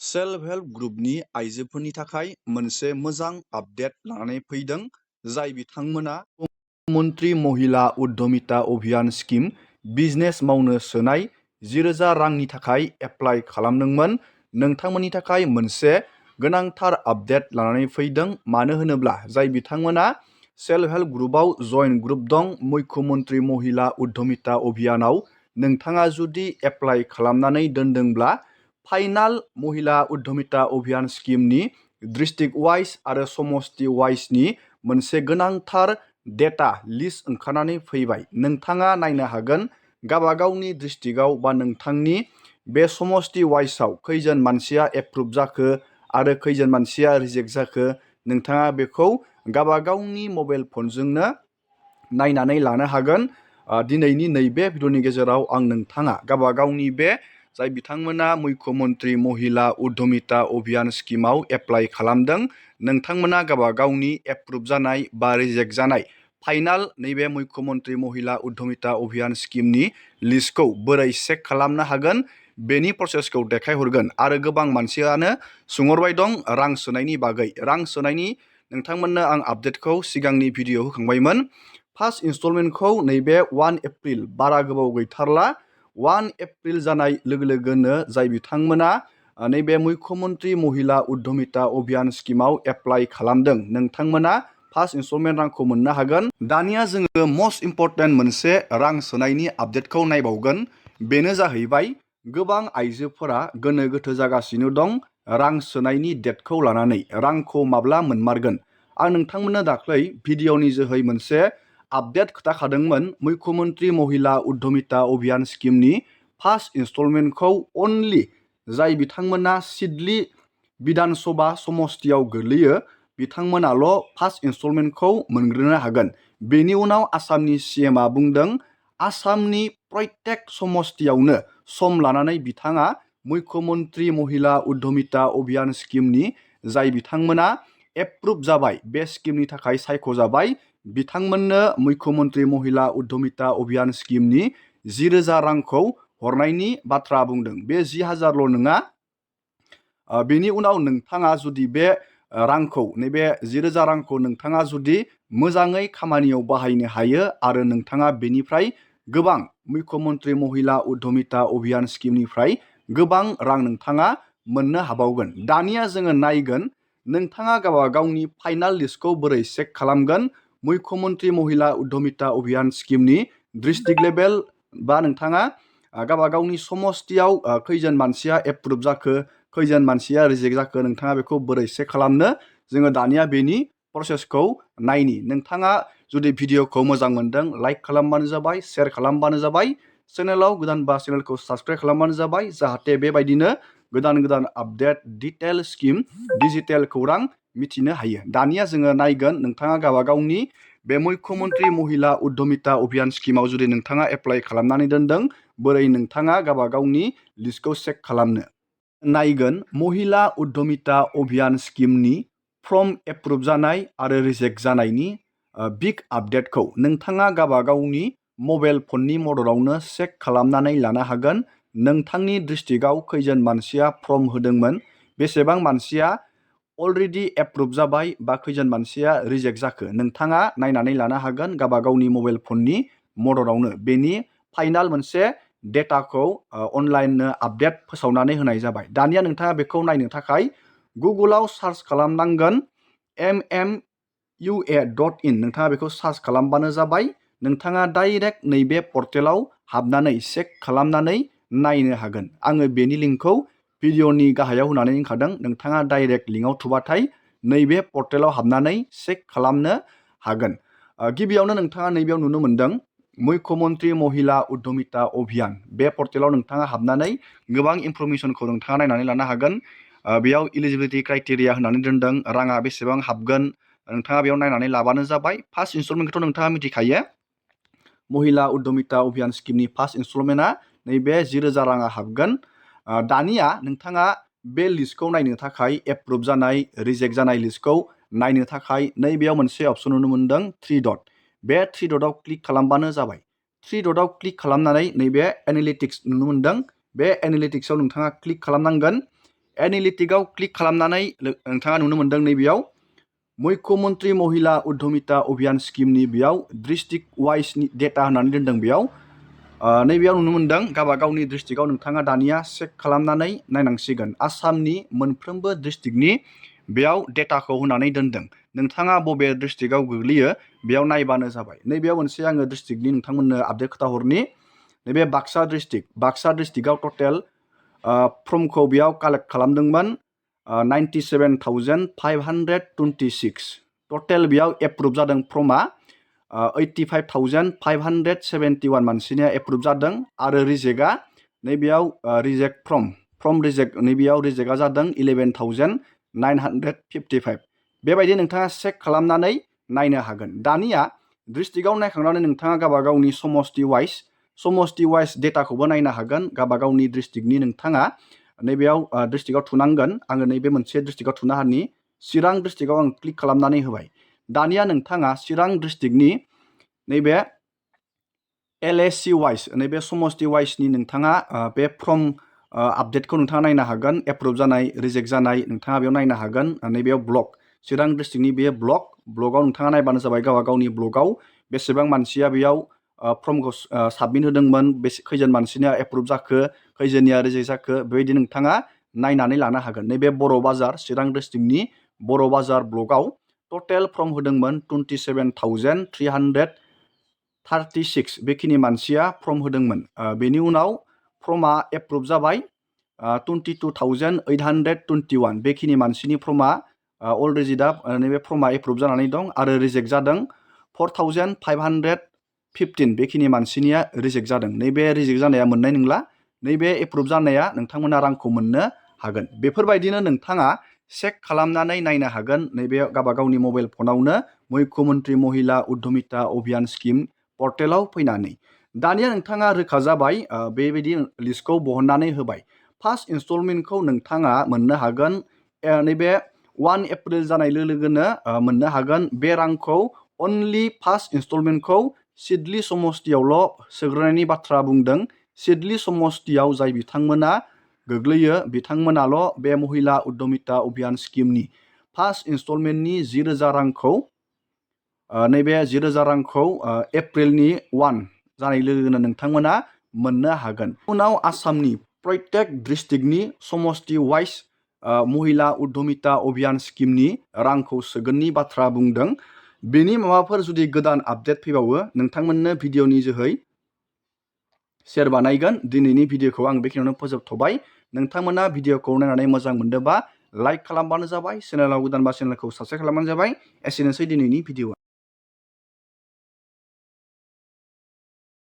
Self help ग्रुपनि आइजोफोरनि थाखाय मोनसे मोजां आपडेट लानानै फैदों, जाय बिथांमोना मन्त्रि महिला उद्यमिता अभियान स्किम बिजनेस मावनो सोनाय 10,000 रांनि थाखाय एप्लाइ खालामदोंमोन। नोंथांमोननि थाखाय मोनसे गोनांथार आपडेट लानानै फैदों, मानो होनोब्ला जाय बिथांमोना सेल्फ हेल्प ग्रुपआव जइन ग्रुप दं, मुख्यमन्त्रि महिला उद्यमिता अभियानाव नोंथाङा जुदि एप्लाइ खालामनानै दोनदोंब्ला फाइनाल महिला उद्यमिता अभियान स्किमनि डिस्ट्रिक्ट वाइज आरो समस्ति वाइजनि मोनसे गोनांथार डेटा लिस्ट ओंखारनानै फैबाय। नोंथाङा नायनो हागोन गावबागावनि डिस्ट्रिक्टआव बा नोंथांनि बे समस्ति वाइजआव खैजोन मानसिया एप्रुभ जाखो आरो खैजोन मानसिया रिजेक्ट जाखो, नोंथाङा बेखौ गावबागावनि मबाइल फनजोंनो नायनानै लानो हागोन। दिनैनि नैबे भिडिअनि गेजेराव आं नोंथाङा गावबागावनि बे जाय बिथांमोना मुख्यमन्त्रि महिला उद्यमिता अभियान स्किमाव एप्लाइ खालामदों, नोंथांमोना गावबागावनि एप्रुभ जानाय बा रिजेक्ट जानाय फाइनाल नैबे मुख्यमन्त्रि महिला उद्यमिता अभियान स्किमनि लिस्टखौ बोरै चेक खालामनो हागोन बेनि प्रसेसखौ देखायहरगोन। आरो गोबां मानसियानो सोंहरबाय दं रां सोनायनि बागै। रां सोनायनि नोंथांमोननो आं आपडेटखौ सिगांनि भिडिअ होखांबायमोन। फार्स्ट इनस्टलमेन्टखौ नैबे 1 एप्रिल, बारा गोबाव गैथारला, 1 एप्रिल जानाय लोगो लोगोनो जाय बिथांमोना नैबे मुख्यमन्त्रि महिला उद्यमिता अभियान स्किमाव एप्लाइ खालामदों, नोंथांमोना फार्स्ट इनस्टलमेन्ट रांखौ मोननो हागोन। दानिया जोङो मस्ट इम्परटेन्ट मोनसे रां सोनायनि आपडेटखौ नायबावगोन। बेनो जाहैबाय गोबां आइजोफोरा गोनो गोथो जागासिनो दं रां सोनायनि डेटखौ लानानै, रांखौ माब्ला मोनमारगोन। आं नोंथांमोननो दाख्लै भिडिअनि जोहै मोनसे आपडेट खोथाखादोंमोन। मुख्यमन्त्रि महिला उद्यमिता अभियान स्किमनि फार्स्ट इनस्टलमेन्टखौ अनलि जाय बिथांमोना सिडली बिधान सभा समस्तियाव गोग्लैयो बिथांमोनाल' फार्स्ट इनस्टलमेन्टखौ मोनग्रोनो हागोन। बेनि उनाव आसामनि CMआ बुंदों आसामनि प्रत्येक समस्तियावनो सम लानानै बिथाङा मुख्यमन्त्रि महिला उद्यमिता अभियान स्किमनि जाय बिथांमोना एप्रुभ जाबाय, बे स्किमनि थाखाय सायख'जाबाय, बिथांमोननो मुख्यमन्त्रि महिला उद्यमिता अभियान स्किमनि 10,000 रांखौ हरनायनि बाथ्रा बुंदों। बे 10,000ल' नङा, बेनि उनाव नोंथाङा जुदि बे रांखौ, नैबे 10,000 रांखौ नोंथाङा जुदि मोजाङै खामानियाव बाहायनो हायो आरो नोंथाङा बेनिफ्राय गोबां मुख्यमन्त्रि महिला उद्यमिता अभियान स्किमनिफ्राय गोबां रां नोंथाङा मोननो हाबावगोन। दानिया जोङो नायगोन नोंथाङा गावबागावनि फाइनाल लिस्टखौ बोरै चेक खालामगोन। मुख्यमन्त्रि महिला उद्यमिता अभियान स्किमनि डिस्ट्रिक्ट लेभेल बा नोंथाङा गावबागावनि समस्तियाव खैजोन मानसिया एप्रुभ जाखो, खैजोन मानसिया रिजेक्ट जाखो, नोंथाङा बेखौ बोरै चेक खालामनो, जोङो दानिया बेनि प्रसेसखौ नायनि। नोंथाङा जुदि भिडिअखौ मोजां मोनदों लाइक खालामबानो जाबाय, शेयार खालामबानो जाबाय, चेनेलाव गोदानबा चेनेलखौ साबस्क्राइब खालामबानो जाबाय, जाहाथे बेबायदिनो गोदान गोदान आपडेट, डिटेल स्किम, डिजिटेल खौरां मिथिनो हायो। दानिया जोङो नायगोन नोंथाङा गावबागावनि बे मुख्यमन्त्रि महिला उद्यमिता अभियान स्किमाव जुदि नोंथाङा एप्लाइ खालामनानै दोनदों, बोरै नोंथाङा गावबागावनि लिस्टखौ चेक खालामनो। नायगोन महिला उद्यमिता अभियान स्किमनि फर्म एप्रुभ जानाय आरो रिजेक्ट जानायनि बिग आपडेटखौ नोंथाङा गावबागावनि मबाइल फननि मददावनो चेक खालामनानै लानो हागोन। नोंथांनि डिस्ट्रिक्टआव खैजोन मानसिया फर्म होदोंमोन, बेसेबां मानसिया अलरेडि एप्रुभ जाबाय बा खैजोन मानसिया रिजेक्ट जाखो, नोंथाङा नायनानै लानो हागोन गावबागावनि मबाइल फननि मददावनो। बेनि फाइनाल मोनसे डेटाखौ अनलाइननो आपडेट फोसावनानै होनाय जाबाय। दानिया नोंथाङा बेखौ नायनो थाखाय गुगोलाव सार्च खालामनांगोन mmua.in, नोंथाङा बेखौ सार्च खालामबानो जाबाय। नोंथाङा डाइरेक्ट नैबे पर्टेलाव हाबनानै चेक खालामनानै नायनो हागोन। आङो बेनि लिंकखौ भिडिअनि गाहायाव होनानै दोनखादों। नोंथाङा डाइरेक्ट लिंकआव थुबाथाय नैबे पर्टेलाव हाबनानै चेक खालामनो हागोन। गिबियावनो नोंथाङा नैबेयाव नुनो मोनदों मुख्यमन्त्रि महिला उद्यमिता अभियान। बे पर्टेलाव नोंथाङा हाबनानै गोबां इनफरमेसनखौ नोंथाङा नायनानै लानो हागोन। बेयाव इलिजिबिलिटि क्राइटेरिया होननानै दोनदों, राङा बेसेबां हाबगोन, नोंथाङा बेयाव नायनानै लाबानो जाबाय। फार्स्ट इनस्टलमेन्टखौथ' नोंथाङा मिथिखायो, महिला उद्यमिता अभियान स्किमनि फार्स्ट इनस्टलमेन्टआ नैबे 10,000 राङा हाबगोन। दानिया नोंथाङा बे लिस्टखौ नायनो थाखाय, एप्रुभ जानाय रिजेक्ट जानाय लिस्टखौ नायनो थाखाय नैबेयाव मोनसे अपसन नुनो मोनदों 3 डट। बे 3 डटआव क्लिक खालामबानो जाबाय। 3 डटआव क्लिक खालामनानै नैबे एनालिटिक्स नुनो मोनदों, बे एनालिटिक्सआव नोंथाङा क्लिक खालामनांगोन। एनालिटिकआव क्लिक खालामनानै नोंथाङा नुनो मोन्दों नैबेयाव मुख्यमन्त्रि महिला उद्यमिता अभियान स्किमनि बेयाव डिस्ट्रिक्ट वाइसनि डेटा होननानै दोनदों बेयाव नैबेयाव नुनो मोन्दों गावबा गावनि डिस्ट्रिक्टआव नोंथाङा दानिया चेक खालामनानै नायनांसिगोन आसामनि मोनफ्रोमबो डिस्ट्रिक्टनि बेयाव डेटाखौ होनानै दोनदों नोंथाङा बबे डिस्ट्रिक्टआव गोग्लैयो बेयाव नायबानो जाबाय नैबेयाव मोनसे आङो डिस्ट्रिक्टनि नोंथांमोननो आपडेट खोथाहरनि नैबे बाक्सा डिस्ट्रिक्टआव टटेल फर्मखौ बेयाव कालेक्ट खालामदोंमोन 97,526 टटेल बेयाव एप्रुभ जादों फर्मा 85,571 मानसिनिया एप्रुभ जादों आरो रिजेक्टआ नैबेयाव रिजेक्ट फ्रम रिजेक्ट नैबेयाव रिजेक्टआ जादों 11,955 बेबायदि नोंथाङा चेक खालामनानै नायनो हागोन दानिया डिस्ट्रिक्टआव नायखांनानै नोंथाङा गावबा गावनि समस्ति वाइस डेटाखौबो नायनो हागोन गावबा गावनि डिस्ट्रिक्टनि नोंथाङा नैबेयाव डिस्ट्रिक्टआव थुनांगोन आङो नैबे मोनसे डिस्ट्रिक्टआव थुनो हानि चिरां डिस्ट्रिक्टआव आं क्लिक खालामनानै होबाय दानिया नोंथाङा चिरां डिस्ट्रिक्टनि नैबे LAC वाइस नैबे समस्ति वाइसनि नोंथाङा बे फर्म आपडेटखौ नोंथाङा नायनो हागोन एप्रुभ जानाय रिजेक्ट जानाय नोंथाङा बेयाव नायनो हागोन नैबेयाव ब्लक चिरां डिस्ट्रिक्टनि बे ब्लकआव नोंथाङा नायबानो जाबाय गावबा गावनि ब्लकआव बेसेबां मानसिया बेयाव फर्मखौ साबमिट होदोंमोन खैजोन मानसिनिया एप्रुभ जाखो खैजोननिया रिजेक्ट जाखो बेबायदि नोंथाङा नायनानै लानो हागोन नैबे बर' बाजार चिरां डिस्ट्रिक्टनि बर' बाजार ब्लकआव टटेल फर्म होदोंमोन 27,336 बेखिनि मानसिया फर्म होदोंमोन बेनि उनाव फर्मा एप्रुभ जाबाय 22,821 बेखिनि मानसिनि फर्मा अलरेडि दा नैबे फर्मा एप्रुभ जानानै दं आरो रिजेक्ट जादों 4,515 बेखिनि मानसिनिया रिजेक्ट जादों नैबे रिजेक्ट जानाया मोननाय नंला नैबे एप्रुभ जानाया नोंथांमोना रांखौ मोननो हागोन बेफोरबायदिनो नोंथाङा चेक खालामनानै नायनो हागोन नैबे गावबा गावनि मबाइल फनावनो मुख्यमन्त्रि महिला उद्यमिता अभियान स्किम पर्टेलाव फैनानै दानिया नोंथाङा रोखा जाबाय बेबायदि लिस्टखौ बहननानै होबाय फार्स्ट इनस्टलमेन्टखौ नोंथाङा मोननो हागोन नैबे 1 एप्रिल जानाय लोगोनो मोननो हागोन बे रांखौ अनलि फार्स्ट इनस्टलमेन्टखौ सिडली समस्तियावल' सोग्रोनायनि बाथ्रा बुंदों सिडली समस्तियाव जाय बिथांमोना गोग्लैयो बिथांमोनाल' बे महिला उद्यमिता अभियान स्किमनि फार्स्ट इनस्टलमेन्टनि 10,000 रांखौ नैबे 10,000 रांखौ एप्रिलनि 1 जानाय लोगोनो नोंथांमोना मोननो हागोन उनाव आसामनि प्रत्येक डिस्ट्रिक्टनि समस्ति वाइस महिला उद्यमिता अभियान स्किमनि रांखौ सोगोननि बाथ्रा बुंदों बेनि माबाफोर जुदि गोदान आपडेट फैबावो नोंथांमोननो भिडिअनि जोहै शेयार बानायगोन दिनैनि भिडिअखौ आं बेखिनियावनो फोजोबथ'बाय नोंथांमोना भिडिअखौ नायनानै मोजां मोनदोंबा लाइक खालामबानो जाबाय चेनेलाव गोदानबा चेनेलखौ साबस्क्राइब खालामबानो जाबाय एसेनोसै दिनैनि भिडिअआ